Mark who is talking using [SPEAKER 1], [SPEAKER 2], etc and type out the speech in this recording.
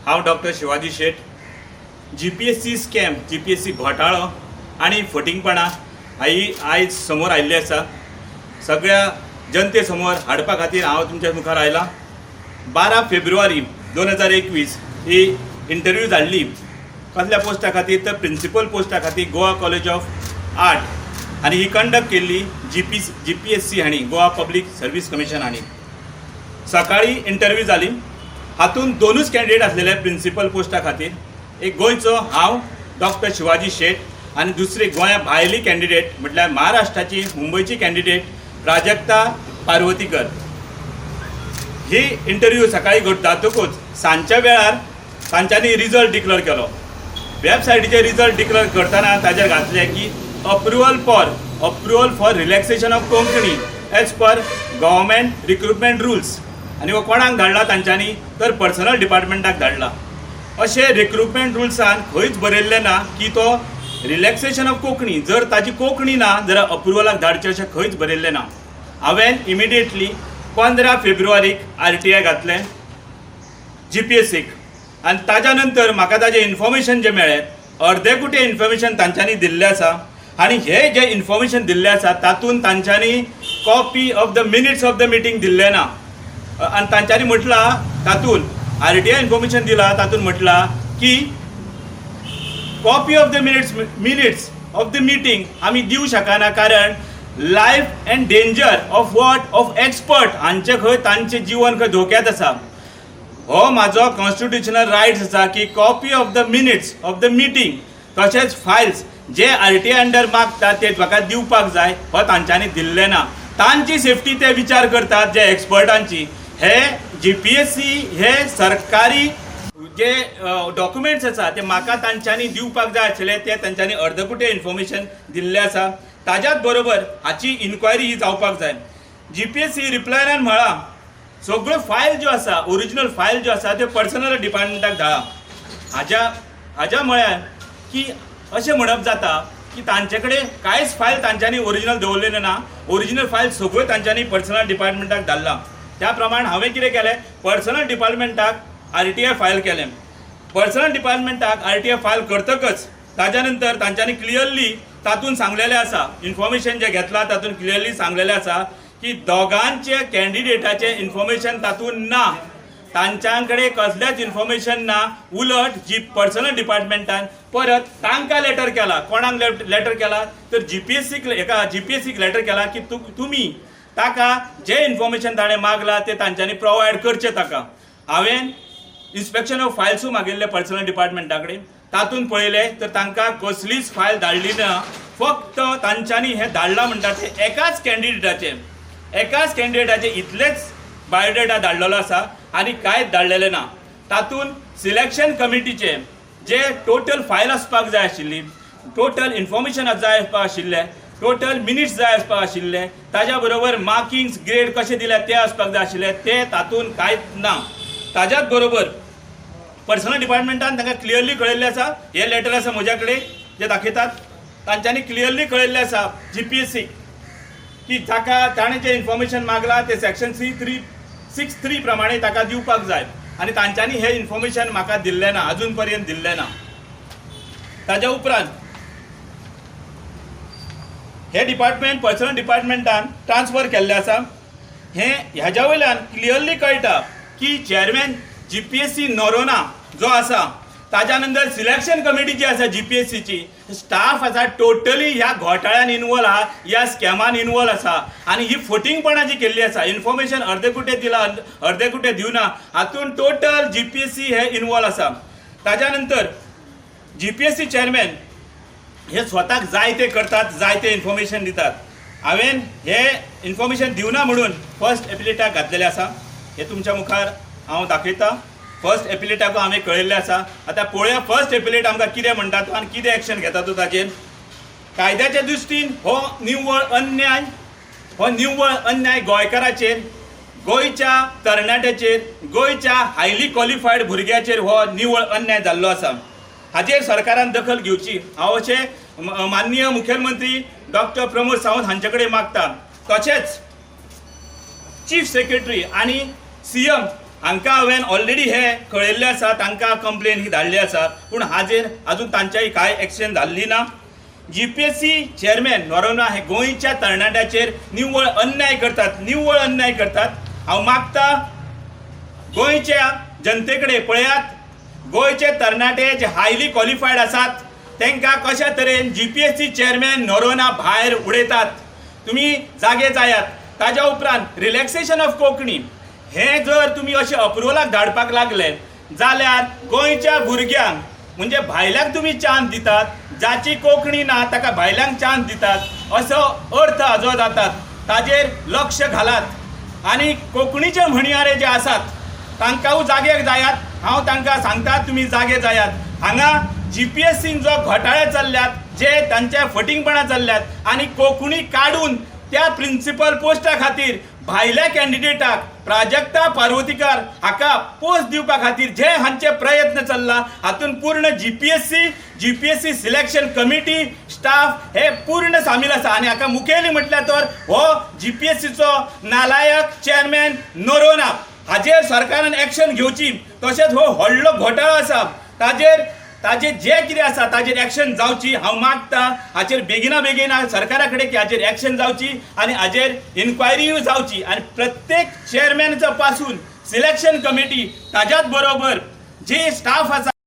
[SPEAKER 1] हांव doctor Shivaji Shet. GPSC scam, GPSC घोटाळो आनी फटींगपणां ही आयज समोर आयिल्ली आसा. सगळ्या जनते समोर हाडपा खातीर हांव तुमच्या मुखार आयला. 12 फेब्रुवारी 2021 ही इंटरव्यू जाल्ली. कसल्या पोस्टा खातीर? तर प्रिंसिपल पोस्टा खातीर, गोवा कॉलेज ऑफ आर्ट. आनी ही कंडक्ट केल्ली जीपीएससी हांणी, गोवा पब्लीक सर्वीस कमिशन हांणी. सकाळी इंटरव्यू जाली. हातून दोनूच कॅन्डिडेट आसलेले प्रिंसिपल पोस्टा खातीर. एक गोंयचो हांव, डॉक्टर शिवाजी शेट, आनी दुसरी गोंया भायली कॅन्डिडेट, म्हटल्यार महाराष्ट्राची, मुंबयची कॅन्डिडेट प्राजक्ता पार्वतीकर. ही इंटरव्यू सकाळी जातकूच सांजच्या वेळार तांच्यांनी रिजल्ट डिक्लेअर केलो. वेबसायटीचेर रिजल्ट डिक्लेअर करतना ताजेर घातलें की approval for relaxation of Konkani as per government recruitment rules. आनी हो कोणाक धाडला तांच्यांनी? तर पर्सनल डिपार्टमेंटाक धाडला. अशें रिक्रुटमेंट रुल्सान खंयच बरयल्लें ना की तो रिलॅक्सेशन ऑफ कोंकणी, जर ताजी कोंकणी ना जाल्यार अप्रुवलाक धाडचें, अशें खंयच बरयल्लें ना. हांवें इमिडिएटली 15 फेब्रुवारीक आरटीआय घातलें जीपीएससीक आनी ताज्या नंतर म्हाका ताजें इन्फॉर्मेशन जें मेळ्ळें, अर्देकुटे इन्फॉर्मेशन तांच्यांनी दिल्लें आसा. आनी हे जें इन्फॉर्मेशन दिल्लें आसा, तातूंत तांच्यांनी copy of the minutes of the meeting दिल्लें ना. आनी तांच्यांनी म्हटलां, तातूंत आरटीआय इन्फॉर्मेशन दिलां, तातूंत म्हटलां की copy of the minutes of the meeting आमी दिवं शकना, कारण life and danger of what, of expert हांचे खंय तांचें जिवन खंय धोक्यात आसा. हो म्हाजो कॉन्स्टिट्युशनल रायट्स आसा की copy of the minutes of the meeting तशेंच files J RTI under मागता ते म्हाका दिवपाक जाय. हो तांच्यांनी दिल्लें ना. तांची सेफ्टी ते विचार करतात जे एक्सपर्टांची. हे जीपीएससी हे सरकारी जे डॉक्युमेंट्स आसा, ते म्हाका तांच्यांनी दिवपाक जाय आशिल्ले. ते तांच्यांनी अर्दकुटे इन्फॉर्मेशन दिल्लें आसा. ताज्याच बरोबर हाची इन्क्वायरी ही जावपाक जाय. जीपीएससी रिप्लायरान म्हळां, सगळ्यो फायल ज्यो आसा, ओरिजिनल फायल ज्यो आसा, त्यो पर्सनल डिपार्टमेंटाक धाडा. हाज्या म्हळ्यार की अशें म्हणप जाता की तांचे कडेन कांयच फायल तांच्यांनी ओरिजिनल दवरलेलें ना. ओरिजिनल फायल सगळ्यो तांच्यांनी पर्सनल डिपार्टमेंटाक धाडला. त्या प्रमाण हांवें कितें केलें? पर्सनल डिपार्टमेंटाक आरटीआय फायल केलें. पर्सनल डिपार्टमेंटाक आरटीआय फायल करतकच ताज्या नंतर तांच्यांनी क्लियरली तातूंत सांगलेलें आसा, इन्फॉर्मेशन जें घेतलां तातूंत क्लियरली सांगलेलें आसा की दोगांचे कॅन्डिडेटाचें इन्फॉर्मेशन तातूंत ना, तांच्या कडेन कसलेंच इन्फॉर्मेशन ना. उलट जी पर्सनल डिपार्टमेंटान परत तांकां लेटर केला. कोणाक लेटर केला? तर जीपीएससीक, हेका जीपीएससीक लेटर केला की तुमी ताका जें इन्फॉर्मेशन ताणें मागलां तें तांच्यांनी प्रोवायड करचें ताका. हांवें इन्स्पेक्शन ऑफ फायल्सूय मागिल्ले पर्सनल डिपार्टमेंटा कडेन. तातूंत पळयलें तर तांकां कसलीच फायल धाडली ना. फक्त तांच्यांनी हें धाडलां म्हणटा तें एकाच कॅन्डिडेटाचें, एकाच कॅन्डिडेटाचें इतलेंच बायोडेटा धाडलेलो आसा आनी कांयच धाडलेलें ना. तातूंत सिलेक्शन कमिटीचे जे टोटल फायल आसपाक जाय आशिल्ली, टोटल इन्फॉर्मेशन जाय आसपाक आशिल्लें, टोटल मिनिट्स जाय आसपाक आशिल्ले, ताज्या बरोबर मार्किंग्स, ग्रेड कशे दिल्या ते आसपाक जाय आशिल्ले, ते तातूंत कांयच ना. ताज्याच बरोबर पर्सनल डिपार्टमेंटान तांकां क्लियरली कळयल्लें आसा, हे लेटर आसा म्हज्या कडेन जे दाखयतात, तांच्यांनी क्लियरली कळयल्लें आसा जीपीएससी की ताका ताणें जें इन्फॉर्मेशन मागलां तें section C three six three प्रमाणे ताका दिवपाक जाय. आनी तांच्यांनी हें इन्फॉर्मेशन म्हाका दिल्लें ना, अजून पर्यंत दिल्लें ना. ताज्या उपरांत हे डिपार्टमेंट पर्सनल डिपार्टमेंटान ट्रान्सफर केल्लें आसा. हें ह्याज्या वयल्यान क्लियरली कळटा की चेअरमॅन जीपीएससी नोरोना जो आसा, ताज्या नंतर सिलेक्शन कमिटी जी आसा जीपीएससीची, स्टाफ आसा, टोटली ह्या घोटाळ्यान इनवॉल्व आहा, ह्या स्कॅमान इनवॉल्व आसा. आनी ही फटींगपणां जी केल्ली आसा, इन्फॉर्मेशन अर्दे कुटे दिला, अर्दे कुटे दिवना, हातून टोटल जीपीएससी हे इनवॉल्व आसा. ताज्या नंतर जीपीएससी चेअरमॅन हे स्वताक जाय ते करतात, जाय ते इन्फॉर्मेशन दितात. हांवें हे इन्फॉर्मेशन दिवना म्हणून फर्स्ट एपिलेटाक घातलेलें आसा. हे तुमच्या मुखार हांव दाखयतां. फर्स्ट एपिलेटाकूय हांवें कळयल्लें आसा. आतां पळोवया फर्स्ट एपिलेट आमकां कितें म्हणटा तो आनी कितें एक्शन घेता तो ताजेर. कायद्याच्या दृश्टीन हो निव्वळ अन्याय. हो निव्वळ अन्याय गोंयकाराचेर, गोंयच्या तरणाट्याचेर, गोंयच्या हायली क्वॉलिफायड भुरग्याचेर हो निव्वळ अन्याय जाल्लो आसा. हाजेर सरकारान दखल घेवची, हांव अशें माननीय मुखेलमंत्री डॉक्टर प्रमोद सावंत हांचे कडेन मागता. तशेंच चीफ सेक्रेटरी आनी सीएम हांकां हांवें ऑलरेडी हे कळयल्लें आसा, तांकां कंप्लेन ही धाडली आसा, पूण हाजेर अजून तांच्याय कांय एक्शन जाल्ली ना. जीपीएससी चेअरमॅन नोरोन्हा हे गोंयच्या तरणाट्याचेर निव्वळ अन्याय करतात, निव्वळ अन्याय करतात. हांव मागता गोंयच्या जनते कडेन, पळयात गोंयचे तरणाटे जे हायली क्वॉलिफायड आसात तांकां कशा तरेन जीपीएससी चेअरमॅन नोरोन्हा भायर उडयतात. तुमी जागे जायात. ताज्या उपरांत रिलॅक्सेशन ऑफ कोंकणी हें जर तुमी अशें अप्रुवलाक धाडपाक लागले जाल्यार गोंयच्या भुरग्यांक म्हणजे भायल्यांक तुमी चान्स दितात, जाची कोंकणी ना ताका भायल्यांक चान्स दितात असो अर्थ हाजो जातात. ताजेर लक्ष घालात आनी कोंकणीचे म्हणयारे जे आसात तांकांय जागे जायात. हांव तांकां सांगता तुमी जागे जायात. हांगा जीपीएससीन जो घोटाळे चल्ल्यात, जे तांचे फटींगपणां चल्ल्यात आनी कोंकणी काडून त्या प्रिंसिपल पोस्टा खातीर भायल्या कॅन्डिडेटाक प्राजक्ता पार्वतीकर हाका पोस्ट दिवपा खातीर जे हांचे प्रयत्न चल्ला हातूंत पूर्ण जीपीएससी सिलेक्शन कमिटी स्टाफ हे पूर्ण सामील आसा. आनी हाका मुखेली म्हटल्यार तर हो जीपीएससीचो नालायक चेअरमॅन नोरोन्हा, हाजेर सरकारान एक्शन घेवची. तशेंच हो व्हडलो घोटाळो आसा, ताजेर ताजेर जे कितें आसा ताजेर एक्शन जावची. हांव मागता हाचेर बेगिना बेगीन सरकारा कडेन की हाचेर एक्शन जावची आनी हाजेर इन्क्वायरीय जावची आनी प्रत्येक चेअरमॅनचो पासून सिलेक्शन कमिटी ताज्याच बरोबर जे स्टाफ आसा.